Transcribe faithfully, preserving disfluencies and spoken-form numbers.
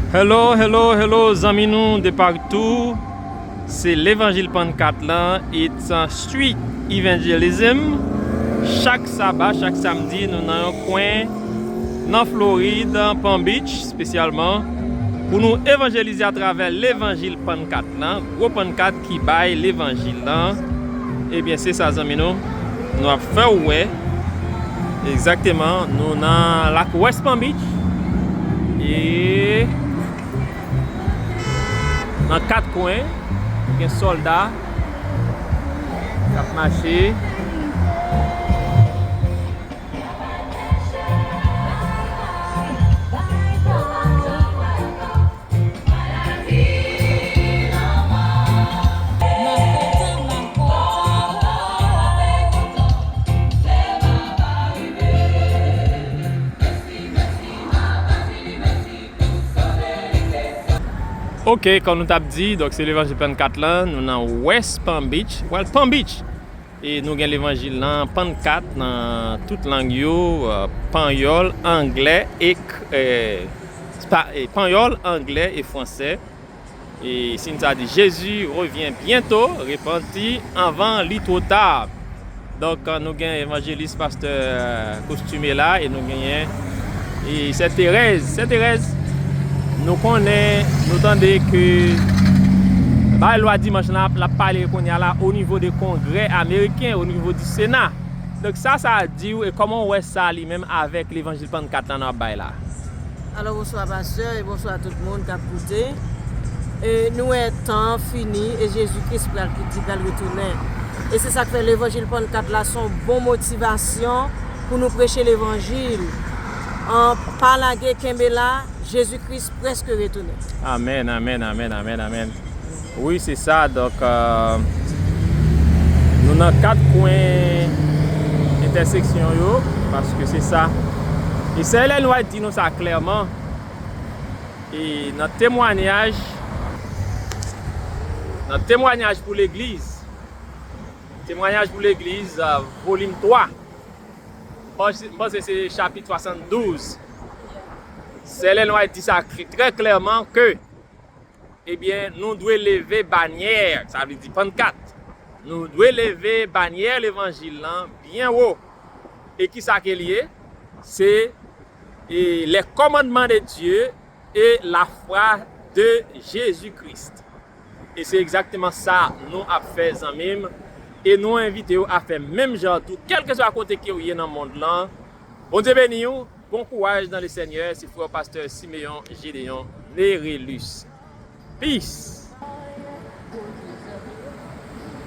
Hello, hello, hello, zanmi nou de patou. Se levanjil Pannkat lan, it's a street evangelism. Chak saba, chak samdi, nou nan yon kwen nan Florid, Palm Beach, espesyalman, pou nou evanjelize atravè levanjil Pannkat lan, gwo pannkat ki bay levanjil lan. Ebyen, se sa, zanmi nou. Nou ap fè w wè. Egzakteman, nou nan lakou West Palm Beach. E nan kat kwen, gen sòlda k ap mache. Ok, kòm nou t ap di, donk se levanjil Pannkat lan, nou nan West Palm Beach. Well, Palm Beach. E nou gen levanjil nan Pannkat, nan tout lang yo, eh, panyòl, anglè e k-, eh, spa-, eh, panyòl, anglè e fransè. E si n ta di, Jésus revient bientôt, repanti anvan li twò ta. Donk, nou gen evanjelis pastè, eh, Kostime la, e nou genyen, e sè Terèz. Sè Terèz, nou konnen, nou tande ke bay lwa dimanch lan, l ap pale kounye a la o nivo de Kongrè ameriken, o nivo di Sena. Donk, sa, sa di w, e kòman w wè sa li menm avèk levanjil Pannkat lan n ap bay la? Alò, bonswa, pastè, e bonswa tout moun k ap koute. E nou wè tan an fini, e Jezi Kris pral ki di pral retounen. E se sa k fè levanjil Pannkat la se yon bon motivasyon pou nou preche levanjil. An, pa lage, kenbe la, Jezi Kris prèske retounen. Amèn, amèn, amèn, amèn, amèn. Wi, se sa. Donk, eh, nou nan kat kwen entèseksyon yo, paske se sa. E sè Ellen White di nou sa klèman. E nan temwanyaj, nan temwanyaj pou legliz, temwanyaj pou legliz, eh, volim twa, m panse, m panse se chapit swasanndouz. Sè Ellen White di sa k-, trè klèman ke, ebyen, nou dwe leve banyè, sa vle di Pannkat. Nou dwe leve banyè levanjil lan byen wo. E kisa ke l ye? Se, e, les commandements de Dieu et la foi de Jésus-Christ. E se egzakteman sa nou ap fè, zanmi m. E nou envite w a fè menm jan tou, kèlkeswa kote ke w ye nan mond lan. Bondye beni w. Bon courage dans le Seigneur. Se frè pastè Simeon Gédéon Nerelus. Peace.